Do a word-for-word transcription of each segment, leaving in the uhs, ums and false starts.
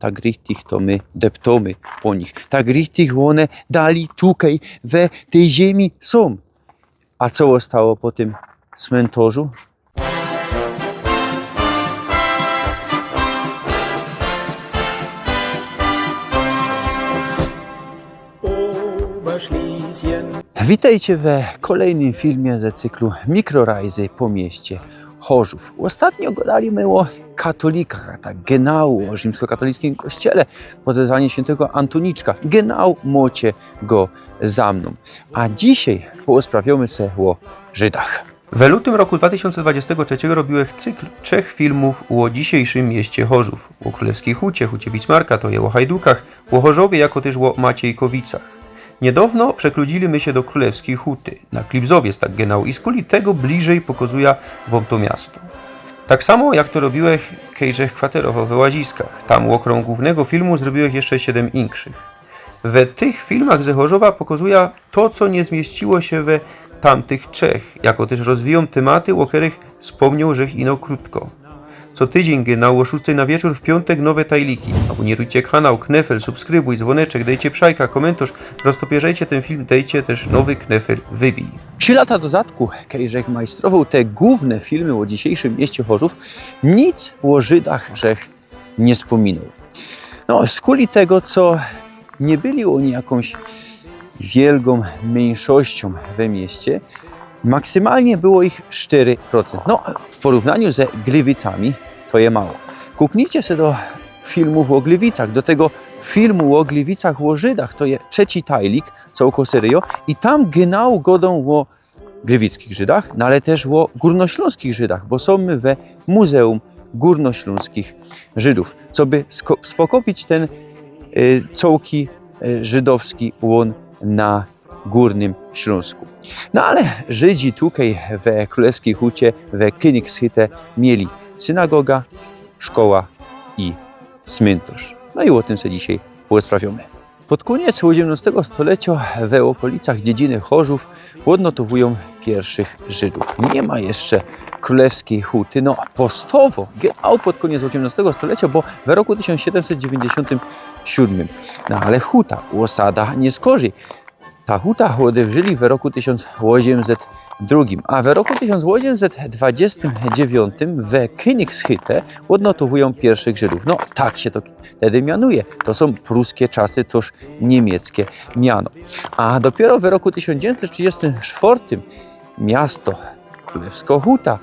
tak richtig to my deptōmy po nich. Tak richtig ône dali tukej we tyj ziymi sōm. A co ôstało po tym smyntorzu? Witejcie we kolejnym filmie ze cyklu Mikrorajzy po mieście Chorzōw. Ôstatnio gŏdali my ô katolikach, a tak genau ô rzimskokatolskim kościele pod wezwaniem świętego Antoniczka. Genau mŏcie go za mnōm. A dzisiej porozprawiōmy se ô Żydach. We lutym roku dwa tysiōnce dwudziestego trzeciego robiłech cykl trzech filmōw ô dzisiejszym mieście Chorzōw. Ô Królewskij Hucie, Hucie Bismarka, to je ô hajdukach, ô Chorzowie, jako tyż ô Maciejkowicach. Niydŏwno przekludzili my sie do Królewskij Huty, na Klibzowiec tak genau, i skuli tego bliżyj pokŏzuja wōm to miasto. Tak samo jak to robiłech, kej żech kwaterowoł we Łaziskach. Tam ôkrōm głōwnego filmu zrobiłech jeszcze siedym inkszych. We tych filmach ze Chorzowa pokŏzuja to, co niy zmiyściło sie we tamtych trzech, jako tyż rozwijōm tymaty, ô kerych spōmnioł żech ino krōtko. Co tydziyń genau ô szōstej na wieczōr w piōntek nowe tajliki. Abōnirujcie kanał, knefel, subskrybujcie, zwōneczek, dejcie psajka, kōmyntorz, roztopierzejcie tyn film, dejcie tyż nowy knefel wybij. Trzi lata do zadku, kej żech majstrowoł te głōwne filmy ô dzisiejszym mieście Chorzōw, nic ô Żydach żech niy spōminoł. No, skuli tego, co niy byli ôni jakōmś wielgōm myńszościōm we mieście, maksymalnie było ich sztyry procent. No, w porywnaniu ze Gliwicami to je mało. Kuknijcie se do filmōw ô Gliwicach, do tego filmu ô Gliwicach ô Żydach, to je trzeci tajlik, cołko seryjo, i tam genau gŏdōm ô gliwickich Żydach, no ale tyż ô gōrnoślōnskich Żydach, bo sōm my we Muzeum Gōrnoślōnskich Żydōw. Coby sko-, spokopić tyn, y, cołki, y, żydowski łōn na Gōrnym Ślōnsku. No ale Żydzi tukej we Królewskij Hucie, we Königshütte mieli synagoga, szkoła i smyntorz. No i ô tym se dzisiej porozprawiōmy. Pod kōniec ôziymnŏstego stolecio we ôkolicach dziedziny Chorzōw ôdnotowujōm piyrszych Żydōw. Niy ma jeszcze Królewskij Huty, no, postowo, genau pod kōniec ôziymnŏstego stolecio, bo we roku tysiōnc siedymset dziewiyńćdziesiōntym siódmym. No ale huta, ôsada niy skorzij. Ta huta ôdewrzyli we roku tysiōnc ôziymset drugim, a we roku tysiōnc ôziymset dwadziestym dziewiōntym we Königshütte ôdnotowujōm piyrszych Żydōw. No, tak sie to tedy mianuje. To sōm pruske czasy, tōż niymieckie miano. A dopiyro we roku tysiōnc dziewiyńćset trzidziestym sztwŏrtym miasto, Królewskŏ Huta,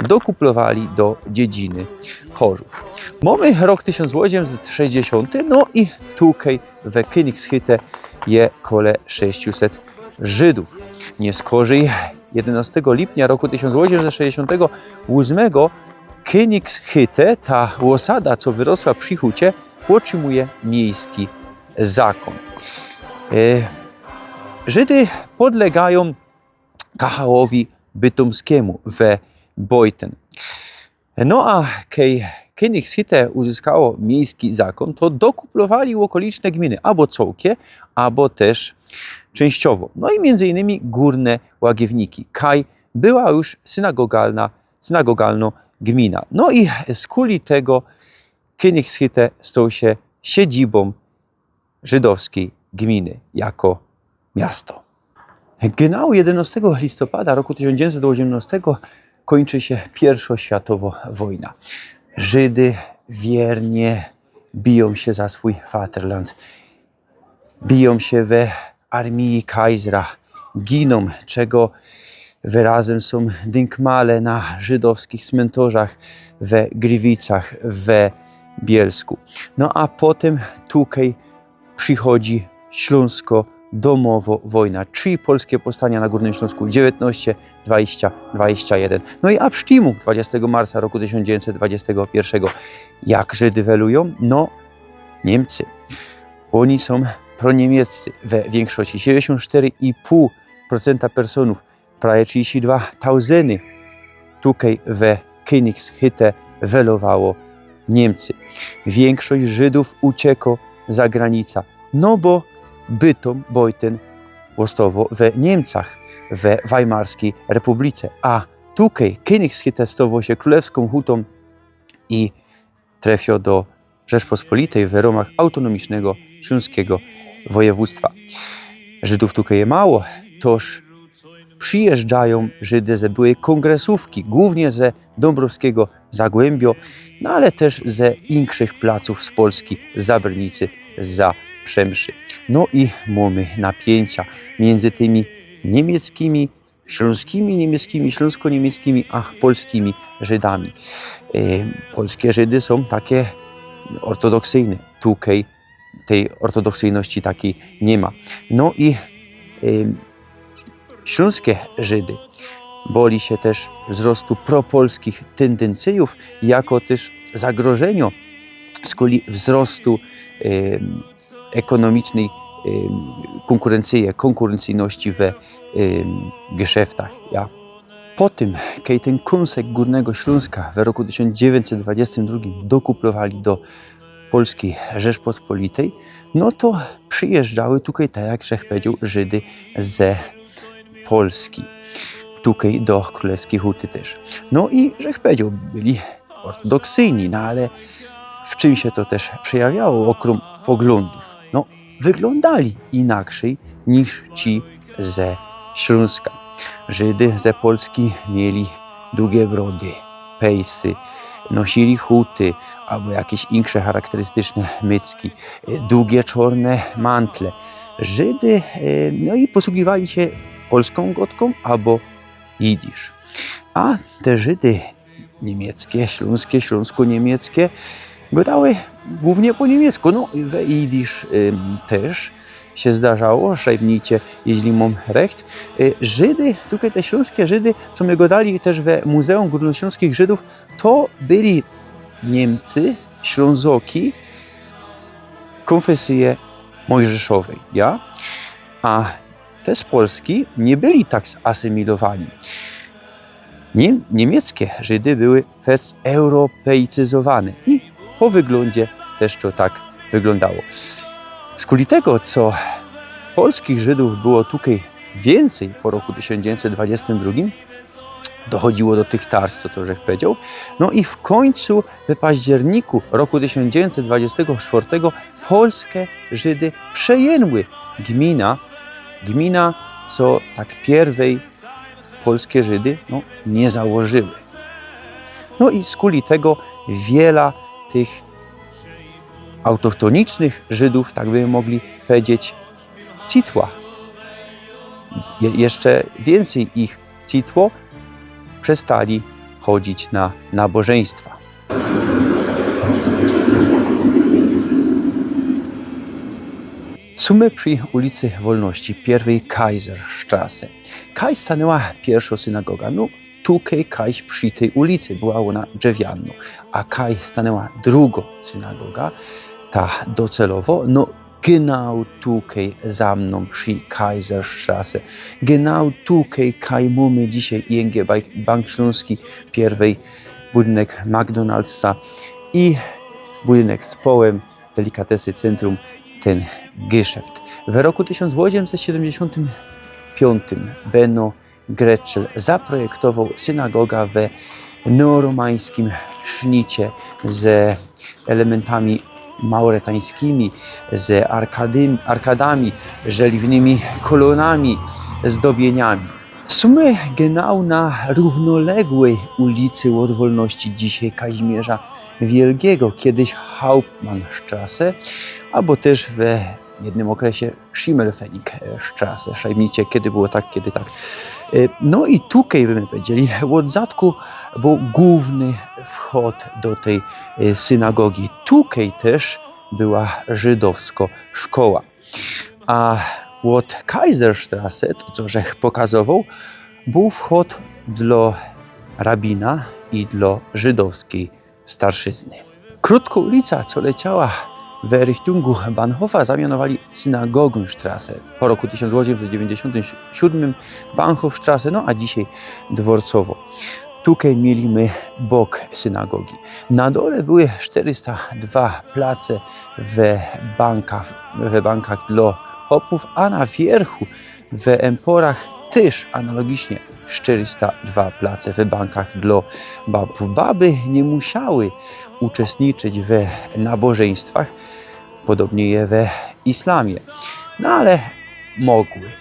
dokuplowali do dziedziny Chorzōw. Mōmy rok tysiōnc ôziymset sześćdziesiōnty, no i tukej we Königshütte je kole sześciuset Żydōw. Niy skorzij jedynŏstego lipnia roku tysiōnc ôziymset sześćdziesiōntego ôsmego Königshütte, ta ôsada, co wyrosła przi hucie, ôtrzimuje miejski zakōn. E, Żydy podlegajōm kahałowi bytōmskimu we Beuthen. No a kej Königshütte uzyskało miejski zakōn, to dokuplowali ôkoliczne gminy, abo cołkje, abo tyż czynściowo. No i miyndzy innymi Gōrne Łagiewniki. Kaj była już synagogalna, synagogalnŏ gmina. No i skuli tego Königshütte stoł sie siedzibōm żydowskij gminy jako miasto. Genau jedynŏstego listopada roku tysiōnc dziewiyńćset ôziymnŏstego kōńczy sie piyrszŏ światowŏ wojna. Żydy wiernie bijōm sie za swōj Vaterland. Bijōm sie we armiji Kaisera. Ginōm, czego wyrazym sōm dynkmale na żydowskich smyntorzach we Gliwicach, we Bielsku. No a potym tukej przichodzi ślōnskŏ dōmowŏ wojna, trzi polske powstania na Gōrnym Ślōnsku, dziewiyntnŏście, dwadziścia, dwadziścia jedyn. No i Abstimmung dwadziestego marca roku tysiōnc dziewiyńćset dwadziestego piyrszego. Jak Żydy welujōm? No, Niymcy. Ôni sōm proniymiecczi we wiynkrzŏści. Siedymdziesiōnt sztyry i pōł procenta personōw, prawie trzidziści dwa tauzyny, tukej we Königshütte welowało Niymcy. Wiynkszość Żydōw uciekŏ za granica, no bo bytōm, Beuthen ôstŏwŏ we Niymcach, we Weimarskij Republice, a tukej Königshütte stŏwŏ sie krōlewskōm hutōm i trefijōm do Rzeczpospolitej w rōmach autonomicznego ślōnskigo wojewōdztwa. Żydōw tukej je mało, toż przijeżdżajōm Żydy ze byłych kōngresōwki, głōwnie ze Dąbrowskiego Zagłębio, no ale tyż ze inkszych placōw z Polski, z Zabrnicy, za Przemszy. No i mōmy napiyncia miyndzy tymi niymieckimi, ślōnskimi niymieckimi, ślōnsko-niymieckimi, a polskimi Żydami. E, polske Żydy sōm take ortodoksyjne. Tukej tyj ortodoksyjności takij niy ma. No i, e, ślōnske Żydy boli sie tyż wzrostu propolskich tyndyncyjōw, jako tyż zagrożynio skuli wzrostu, e, ekonomicznij, e, kōnkurencyje, kōnkurencyjności we, e, geszeftach, ja. Po tym, kej tyn kōnsek Gōrnego Ślōnska w roku tysiōnc dziewiyńćset dwadziestym drugim dokuplowali do Polskij Rzeczpospolitej, no to przijeżdżały tukej, tak jak żech powiedzioł, Żydy ze Polski. Tukej do Krōlewskij Huty tyż. No i żech powiedzioł, byli ortodoksyjni, no ale w czym sie to tyż przejawiało, ôkrōm poglōndōw? No, wyglōndali inakszyj niż ci ze Ślōnska. Żydy ze Polski mieli dugie brody, pejsy, nosili huty abo jakeś insze charakterystyczne mycki, e, dugie czŏrne mantle. Żydy, e, no i posługiwali sie polskōm gŏdkōm abo jidysz. A te Żydy niymieckje, ślōnskje, ślōnsko-niymieckje, gŏdały głōwnie po niymieckù. No, we jidysz, ym, tyż sie zdarzało, szajbnijcie, jeźli mōm recht. Y, Żydy, tukej te ślōnske Żydy, co my gŏdali tyż we Muzeum Gōrnoślōnskich Żydōw, to byli Niymcy, Ślōnzŏki kōnfesyje mojżeszowej, ja? A te z Polski niy byli tak zasymilowani. Niym-, niymieckje Żydy były fest europejcyzowane i po wyglōndzie tyż to tak wyglōndało. Skuli tego, co polskich Żydōw było tukej wiyncyj po roku tysiōnc dziewiyńćset dwadziestym drugim, dochodziło do tych tarć, co to żech powiedzioł. No i w kōńcu, w październiku roku tysiōnc dziewiyńćset dwadziestego sztwŏrtego polske Żydy przejynły gmina, gmina, co tak piyrwyj polske Żydy, no, niy założyły. No i skuli tego wiela tych autochtonicznych Żydōw, tak by mogli powiedzieć, citła. Je-, jeszcze wiyncyj ich citło, przestali chodzić na nabożyństwa. Sōm my przi ulicy Wolności, piyrwyj Kaiserstraße. Kaj stanęła piyrszŏ synagoga? No, tukej kaj przi tyj ulicy, była ôna drzewianŏ. A kaj stanęła drugŏ synagoga, ta docelowo? No, genau tukej za mnōm przi Kaiserstraße. Genau tukej kaj mōmy dzisiej I N G Bank, Bank Ślōnski, piyrwyj budynek McDonald'sa i budynek z połym, delikatesy centrum, tyn geszeft. W roku tysiōnc ôziemset siedymdziesiōntym piōntym Beno Greczel zaprojektowoł synagoga we neoromańskim sznicie z elementami mauretańskimi, z arkadym-, arkadami, żeliwnymi kolōnami, zdobiyniami. Sōm my genau na rōwnoległej ulicy ôd Wolności, dzisiej Kazimierza Wielgigo, kejś Hauptmannstraße, abo tyż we jednym ôkresie Schimmelfennig, e, Straße. Szajbnijcie, kej było tak, kej tak. E, no i tukej, by my powiedzieli, ôd zadku bōł głōwny wchod do tyj, e, synagogi. Tukej tyż była żydowskŏ szkoła. A ôd Kaiserstraße, to co żech pokazowoł, bōł wchod dlŏ rabina i dlŏ żydowskij starszyzny. Krōtkŏ ulica, co leciała we Richtungu Bahnhofa, zamianowali Synagogenstraße. Po roku tysiōnc ôziemset dziewiyńćdziesiōntym siōdmym Bahnhofstraße, no a dzisiej Dworcowo. Tukej mieli my bok synagogi. Na dole były sztyrysta dwa place we bankach, we bankach dlŏ chopōw, a na wiyrchu We Emporach tyż analogicznie sztyrysta dwa place we bankach dlŏ babōw. Baby niy musiały uczestniczyć we nabożyństwach, podobnie je we islamie. No ale mogły.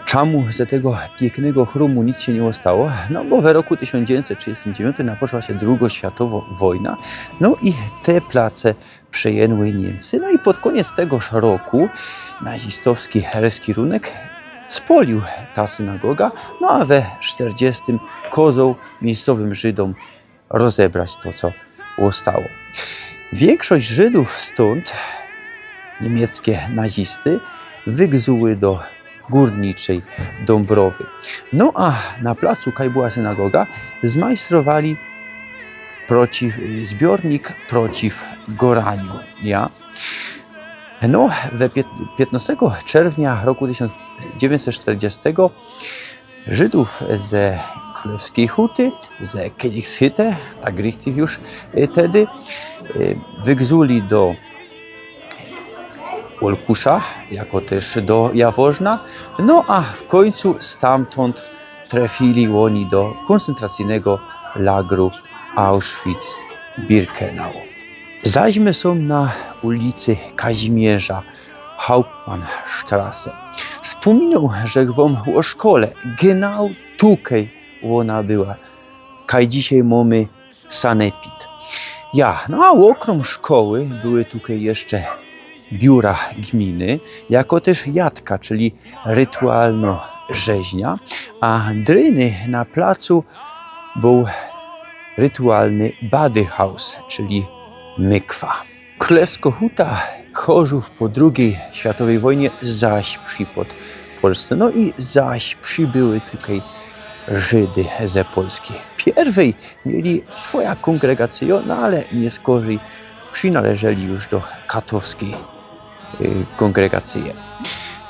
Czamu ze tego piyknego chrōmu nic sie niy ôstało? No bo we roku tysiōnc dziewiyńćset trzidziestym dziewiōntym napoczła sie drugŏ światowŏ wojna, no i te place przejęły Niymcy. No i pod kōniec tegoż roku nazistowski reskirunek spŏliōł ta synagoga, no a we sztyrdziestym kŏzoł miyjscowym Żydōm rozebrać to, co ôstało. Wiynkszość Żydōw stōnd, niymieckie nazisty, wygzuły do gōrniczyj Dōmbrowy. No a na placu, kaj była synagoga, zmajstrowali przeciw-, zbiornik przeciw goraniu. Ja? No, we pięt-, piętnastego czerwnia roku tysiōnc dziewiyńćset sztyrdziestego Żydōw ze Krōlewskij Huty, ze Königshütte, tak richtig już, y, tedy, y, wygzuli do Ôlkusza, jako tyż do Jaworzna, no a w kōńcu stamtōnd trefiyli ôni do kōncentracyjnego lagru Auschwitz-Birkenau. Zaś my sōm na ulicy Kazimierza Hauptmannstraße. Spōminōł żech wōm ô szkole. Genau tukej ôna była. Kaj dzisiej mōmy sanepid. Ja, no a ôkrōm szkoły były tukej jeszcze biura gminy, jako tyż jadka, czyli rytualnŏ rzeźnia, a dryny na placu bōł rytualny badyhaus, czyli mykwa. Krōlewskŏ Huta Chorzōw po drugij światowyj wojnie zaś przipŏd Polsce. No i zaś przybyły tukej Żydy ze Polski. Piyrwyj mieli swojã kōngregacyjã, no ale niyskorzij przinŏleżyli już do katowskij, y, kōngregacyje.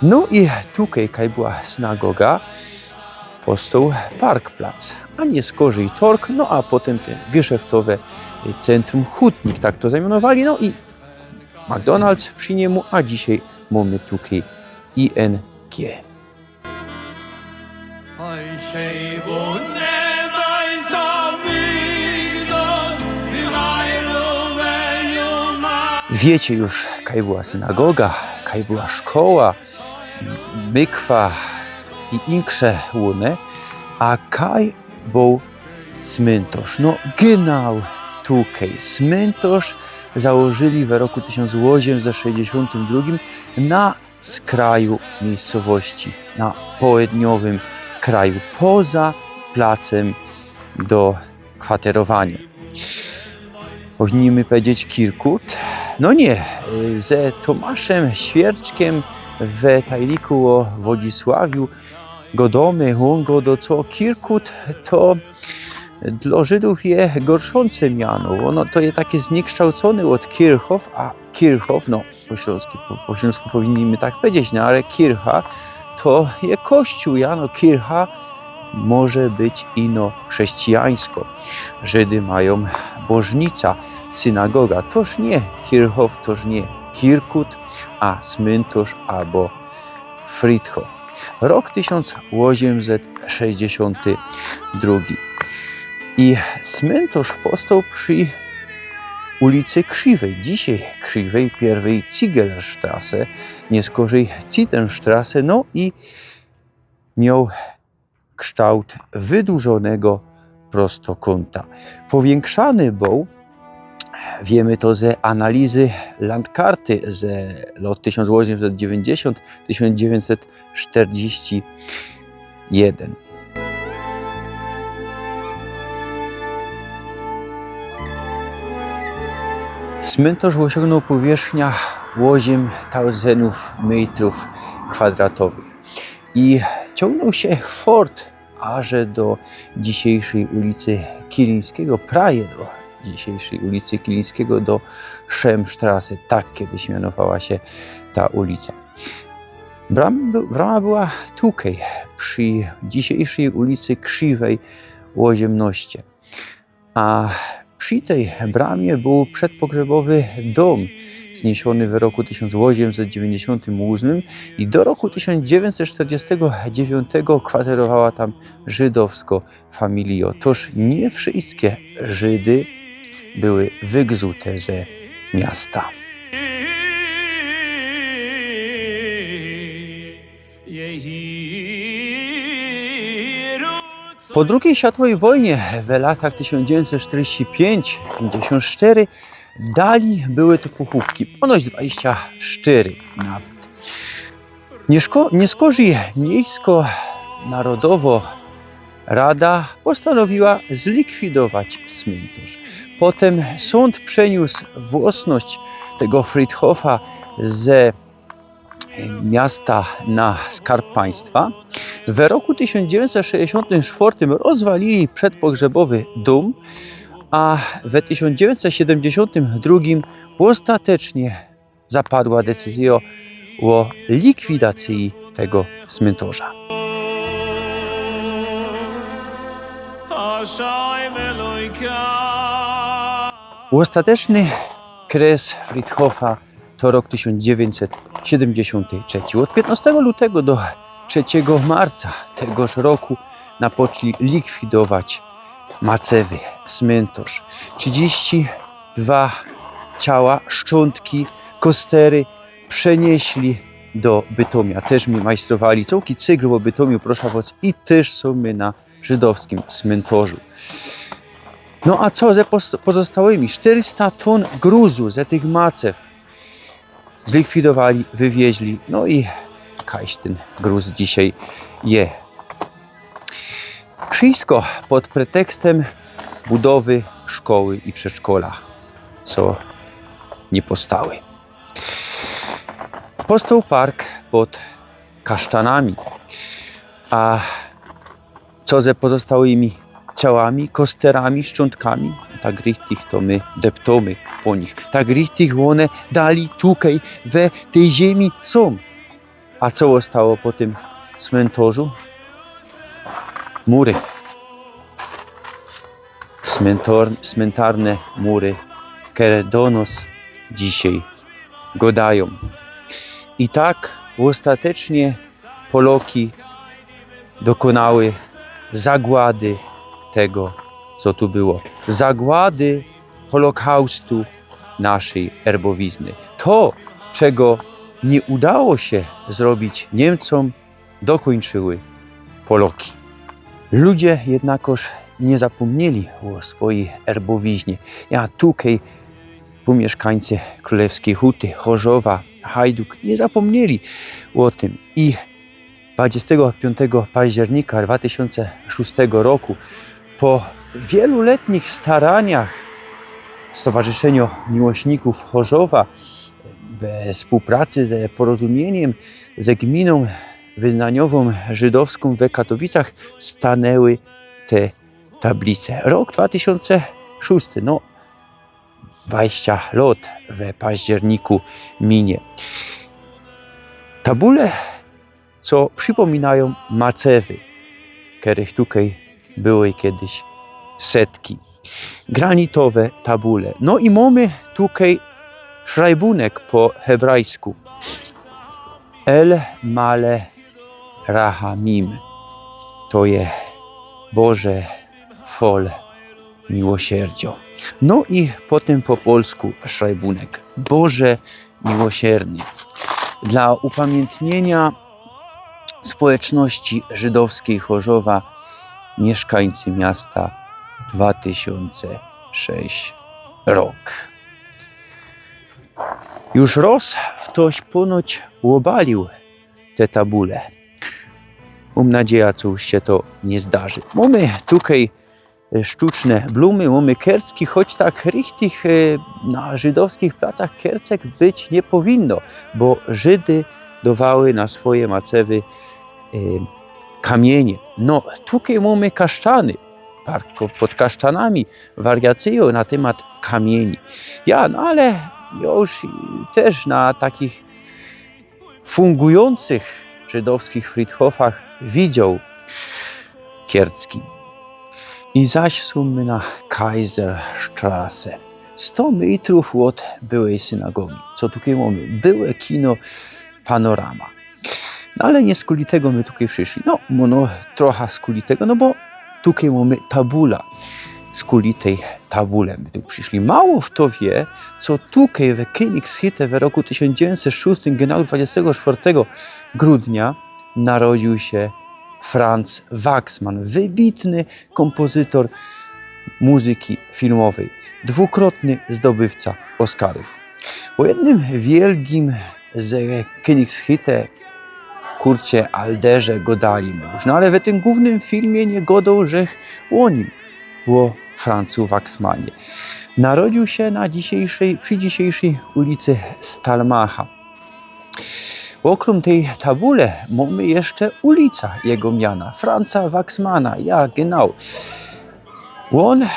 No i tukej, kaj była synagoga, powstoł Parkplatz, a niyskorzij Torg, no a potym te geszeftowe, y, centrum Hutnik, tak to zajmiynkowali, no i McDonald's przi niymu, a dzisiej mōmy tukej I N G. Wiycie już, kaj była synagoga, kaj była szkoła, mykwa i inksze ône, a kaj bōł smyntŏrz. No, genau tukej. Smyntŏrz założyli we roku tysiōnc ôziymset sześćdziesiōntym drugim na skraju miyjscowości, na połedniowym kraju, poza placym do kwaterowaniŏ. Powinni my pedzieć Kirkut? No niy, ze Tōmaszym Świerczkiym we tajliku ô Wodzisławiu godōmy, ôn godŏ, co Kirkut to dlŏ Żydōw je gorszōnce miano. Ôno to je take zniekształcōne ôd Kirchhof, a Kirchhof, no, po ślōnsku, po, po ślōnsku powinni my tak pedzieć, no ale Kircha to je kościōł, ja, no, Kircha może być ino chrześcijańskŏ. Żydy majōm bożnica, synagoga, toż niy Kirchhof, toż niy Kirkut, a smyntŏrz abo Friedhof. Rok tysiōnc ôziymset sześćdziesiōnty drugi. I smyntŏrz powstoł przi ulicy Krzywej, dzisiej Krzywej, piyrwyj Zieglerstraße, niyskorzij Zitterstraße, no i mioł kształt wydłużōnego prostokōnta. Powiynkszany bōł, wiymy to ze analizy landkarty ze lŏt tysiōnc ôziymset dziewiyńćdziesiōnt, tysiōnc dziewiyńćset sztyrdziści jedyn. Smyntŏrz ôsiōngnōł powierzchnia ôziym tauzyndōw mejtrōw kwadratowych. I ciōngnōł sie fort aże do dzisiejszyj ulicy Kilińskigo, prawie do dzisiejszyj ulicy Kilińskigo, do Schirmstraße, tak kejsi mianowała sie ta ulica. Bram-, brama była tukej, przi dzisiejszyj ulicy Krzywej ôziymnŏście. A przi tyj bramie bōł przedpogrzybowy dōm, zniesiōny w roku tysiōnc ôziymset dziewiyńćdziesiōntym ôsmym i do roku tysiōnc dziewiyńćset sztyrdziestego dziewiōntego kwaterowała tam żydowsko familijo. Toż niy wszyjske Żydy były wygzute ze miasta. Po drugij światowyj wojnie w latach tysiōnc dziewiyńćset sztyrdziestym piōnć, piyńćdziesiōnt sztyry dali były to pochōwki, ponoć dwadzieścia sztyry nawet. Niy szko-, niy skorzyj Miejsko Narodowo Rada postanowiła zlikwidować smyntōrz. Potym sōnd przeniōs włosność tego Friedhofa ze miasta na Skarb Państwa. We roku tysiōnc dziewiyńćset sztyrdziestym sztyrdziestym rozwalili przedpogrzebowy dōm, a we tysiōnc dziewiyńćset siedymdziesiōntym drugim ôstatecznie zapadła decyzjo ô likwidacyji tego smyntorza. Ôstateczny kres Friedhofa to rok tysiōnc dziewiyńćset siedymdziesiōnty trzeci. Ôd piytnostego lutego do trzeciego marca tegoż roku napoczli likwidować macewy, smyntorz. Trzidziści dwa ciała, szczątki, kostery przenieśli do Bytomia. Tyż my majstrowali, cołki cykl ô Bytomiu, proszã wŏs, i tyż sōm my na żydowskim smyntorzu. No a co ze pos-, pozostałymi? Sztyrysta tōn gruzu ze tych macew zlikwidowali, wywieźli, no i kajś tyn gruz dzisiej je. Wszysko pod pretekstym budowy szkoły i przedszkola, co niy powstały. Powstōł park pod kasztanami. A co ze pozostałymi ciałami, kosterami, szczątkami? Tak richtig to my deptōmy po nich. Tak richtig ône dali tukej we tyj ziymi sōm. A co ôstało po tym smyntorzu? Mury. Smyntor-, smyntarne mury, kere do nos dzisiej godajōm. I tak ôstatecznie Poloki dokōnały zagłady tego, co tu było. Zagłady Holokaustu naszyj erbowizny. To, czego niy udało sie zrobić Niymcōm, dokōńczyły Poloki. Ludzie jednakoż niy zapōmnieli ô swojij erbowiźnie. Ja tukej, tu miyszkańcy Krōlewskij Huty, Chorzowa, Hajduk, niy zapōmnieli ô tym. I dwudziestego piōntego października dwa tysiōnce szōstego roku, po wielu letnich staraniach Stowarzyszynia Miłośników Chorzowa we wspōłpracy ze Porozumiyniym, ze gminōm wyznaniowōm żydowskōm we Katowicach stanęły te tablice. Rok dwa tysiōnce szōsty, no, dwadzieścia lot we październiku minie. Tabule, co przipōminajōm macewy, kerych tukej były kejś setki. Granitowe tabule. No i mōmy tukej szrajbōnek po hebrajsku. El male rahamim. To je: Boże, fol miłosierdzio. No i potym po polsku szrajbōnek: Boże miłosierny. Dla upamiyntniynia społeczności żydowskij Chorzowa, miyszkańcy miasta, dwa tysiōnce szesty rok. Już roz ftoś ponoć ôbalił te tabule. Mōm nadzieja, co już sie to niy zdarzi. Mōmy tukej, e, sztuczne blumy, mōmy kercki, choć tak richtig, e, na żydowskich placach kercek być niy powinno, bo Żydy dowały na swoje macewy, e, kamiynie. No, tukej mōmy kasztany. Park pod kasztanami wariacyjōm na tymat kamiyni. Ja, no ale już tyż na takich fungujōncych żydowskich friedhofach widzioł kercki. I zaś sōm my na Kaiserstraße. sto mejtrōw ôd byłej synagogi. Co tukej mōmy? Byłe kino Panorama. No ale niy skuli tego my tukej prziszli. No, no trocha skuli tego, no bo tukej mōmy tabula. Skuli tej tabule my tu prziszli. Mało fto wiy, co tukej we Königshütte we roku tysiōnc dziewiyńćset szōstym, genau dwudziestego czwartego grudnia, narodziōł sie Franz Waxman, wybitny kōmpozytor muzyki filmowej, dwukrotny zdobywca Ôskarōw. Ô jednym wielgim ze Königshütte, Kurcie Alderze godali my już, no ale we tym głōwnym filmie niy godoł żech ô nim, ô Franzu Waxmanie. Narodziōł sie na dzisiejszej, przi dzisiejszej ulicy Stalmacha. Ôkrōm tej tabule mōmy jeszcze ulica jego miana, Franza Waxmana, ja, genau. Ôn, e,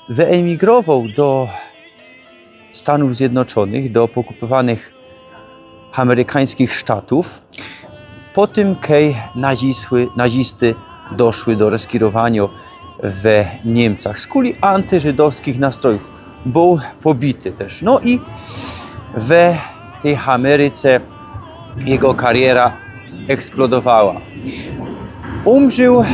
wyemigrowoł do Stanōw Zjednoczōnych, do pokupywanych amerykańskich sztatōw, po tym, kej nazisły, nazisty doszły do rozkierowaniŏ we Niymcach skuli antyżydowskich nastrojōw. Bōł pobity tyż. No i we tyj Ameryce jego kariera eksplodowała. Umrził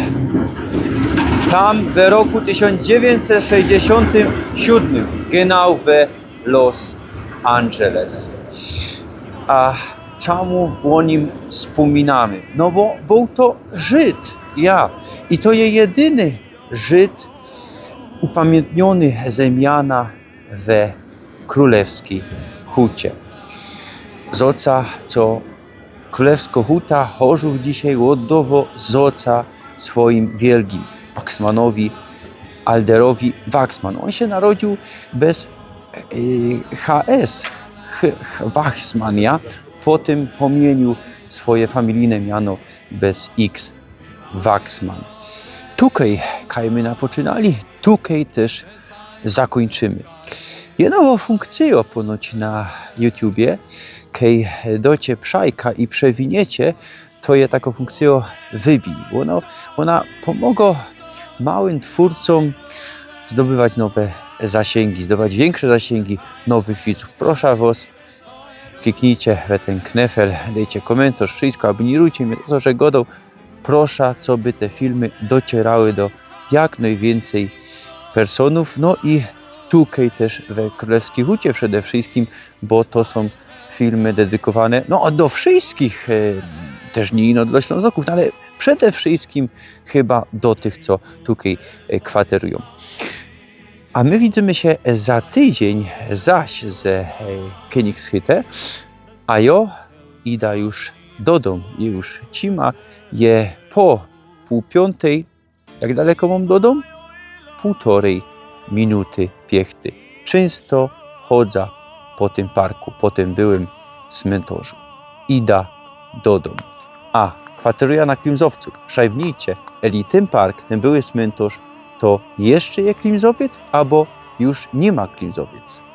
tam we roku tysiōnc dziewiyńćset sześćdziesiōntym siōdmym, genau we Los Angeles. A czymu ô nim spōminamy? No bo bōł to Żyd, ja. I to je jedyny Żyd upamiyntniōny ze miana we Krōlewskij Hucie. Zŏca, co Krōlewskŏ Huta Chorzōw dzisiej ôddŏwŏ zŏca swojim wielgim, Waxmanowi, Alderowi Waxman. Ôn sie narodziōł bez, e, H S, H-, H-, Waxman, ja. Po tym pōmiyniōł swoje familijne miano bez X, Waxman. Tukej, kaj my napoczynali, tukej tyż zakōńczymy. Jynowŏ fōnkcyjŏ ponoć na YouTubie, kej dŏcie pszajka i przewinycie, to je takŏ fōnkcyjŏ wybij. Ôna, ôna pōmŏgŏ małym twōrcōm zdobywać nowe zasiyngi, zdobywać wiynkszŏ zasiyngi, nowych widzōw. Proszã wŏs, kliknijcie we tyn knefel, dejcie kōmyntorz, wszysko, abōnirujcie mie, to, co żech godŏł. Proszã, coby te filmy docierały do jak nojwiyncyj personōw. No i tukej tyż we Krōlewskij Hucie przede wszyskim, bo to sōm filmy dedykowane, no, do wszyskich, e, tyż niy ino do Ślōnzokōw, no, ale przede wszyskim chyba do tych, co tukej, e, kwaterujōm. A my widzymy sie za tydziyń zaś z, e, Königshütte, a jŏ ida już do dōm i już cima je po pōł piōntyj. Jak daleko mōm do dōm? Pōłtorej minuty piechty. Czynsto chodzã po tym parku, po tym byłym smyntorzōw. Ida do dōm. A kwaterujã na Klimzowcu. Szajbnijcie, eli tyn park, tyn były smyntōrz, to jeszcze je Klimzowiec, abo już niy ma Klimzowiec.